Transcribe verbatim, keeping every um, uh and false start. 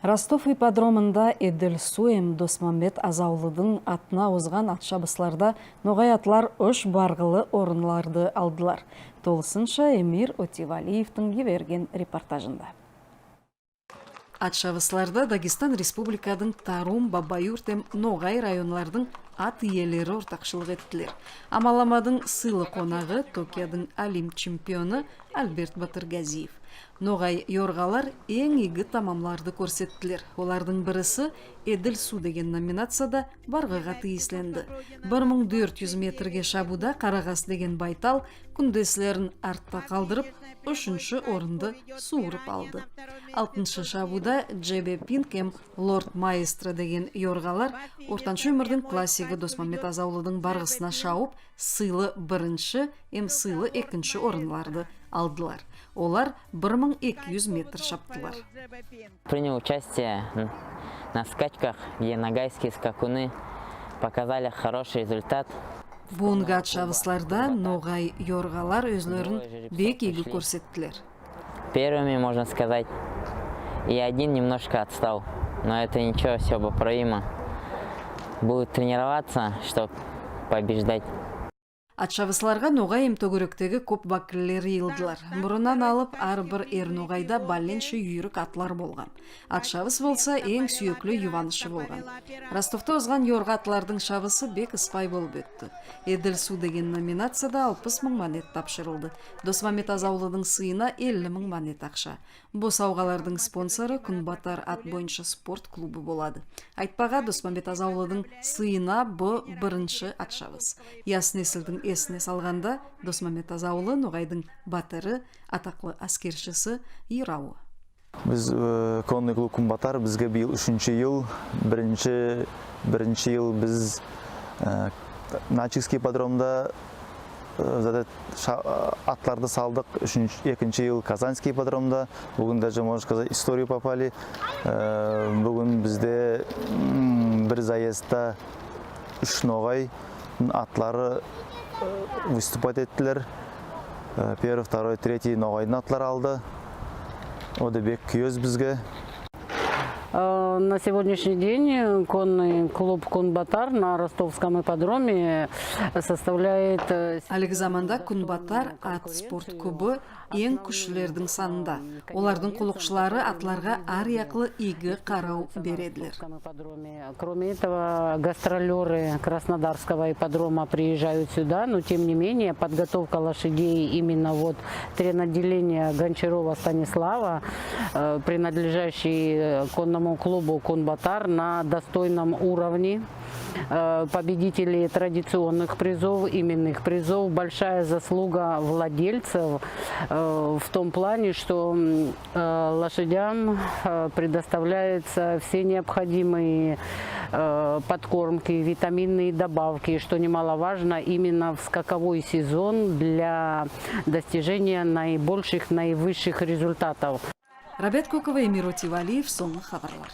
Ростов ипподромында Эдил Суэм Досмамбет Азавлыдынъ атына озган ат шабысларда ногай атлар уьш баргылы орынларды алдылар. Толысынша Эмир Отевалиевтинъ йиберген репортажында. Ат шабысларда Дагестан Республикадынъ Тарум, Бабаюрт эм Ногай районлардынъ ат иелери ортакшылык эттилер. Амаламадынъ сыйлы конагы, Токиодынъ Олимп чемпионы Альберт Батыргазиев. Ногай йоргалар энъ ийги тамамларды коьрсеттилер. Олардынъ бириси Эдил Су деген номинацияда баргыга тийисленди. Бир мынъ доьрт юз метрге шабуда Карагас деген байтал куьндеслерин артта калдырып, уьшинши орынды сувырып алды. Алтыншы шабуда Джебе Пинк эм Лорд Маэстро деген йоргалар ортаншы оьмирдинъ классиги Досмамбет Азавлыдынъ баргысына шавып, сыйлы биринши эм сыйлы экинши орынларды алдылар. Олар бир мынъ эки юз метр шаптылар. Принял участие н- на скачках, где ногайские скакуны показали хороший результат. Буьгуьнги ат шабысларда ногай йоргалар оьзлерин бек ийги коьрсеттилер. Первыми, можно сказать, и один немножко отстал, но это ничего, всё поправимо. Буду тренироваться, чтоб побеждать. Ат шабысларга ногай эм тоьгеректеги коьп вакиллер йыйылдылар. Бурыннан алып аьр бир эр ногайда баьленше юйрик атлар болган. Ат шабыс болса энъ суьекли юванышы болган. Ростовта озган йорга атлардынъ шабысы бек ыспай болып оьтти. Эдил Су деген номинацияда алпыс мынъ манет тапшырылды. Досмамбет Азавлыдынъ сыйына элли мынъ манет акша. Бу савгалардынъ спонсоры «Куьнбатар» ат бойынша спорт клубы болады. Айтпага, Досмамбет Азавлыдынъ сыйына бу биринши ат шабыс. Яс несилдинъ эсине салганда, Досмамбет Азавлы ногайдынъ баьтири, атаклы аьскершиси, йыравы. Биз, э, конный клуб «Куьнбатар», бизге быйыл уьшинши йыл. Биринши, биринши йыл биз, э, Нальчикский ипподромда, э, зат эт- ша- атларды салдык. Уьшинши, экинши йыл Казанский ипподромда. Буьгуьн даже, можно сказать, историю попали. Э, буьгуьн бизде, м, бир заездта уьш ногай атлары, э, выступать эттилер. Э, первый, второй, третий ногайдынъ атлары алды. О да бек куьез бизге. Э, на сегодняшний день конный клуб «Куьнбатар» на ростовском ипподроме составляет, э, Аьлиги заманда «Куьнбатар» ат спорт клубы энъ куьштилердинъ санында. Олардынъ куллыкшылары атларга аьр яклы ийги карав бередилер. Кроме этого, гастролёры Краснодарского ипподрома приезжают сюда, но тем не менее подготовка лошадей именно вот тренотделения Гончарова Станислава, э, принадлежащий конному клубу «Куьнбатар», на достойном уровне. Э, победители традиционных призов, именных призов, большая заслуга владельцев, э, в том плане, что, м, э, лошадям, э, предоставляются все необходимые, э, подкормки, витаминные добавки, что немаловажно именно в скаковой сезон для достижения наибольших, наивысших результатов. Рабият Кокова, Эмир Отевалиев, сонъгы хабарлар.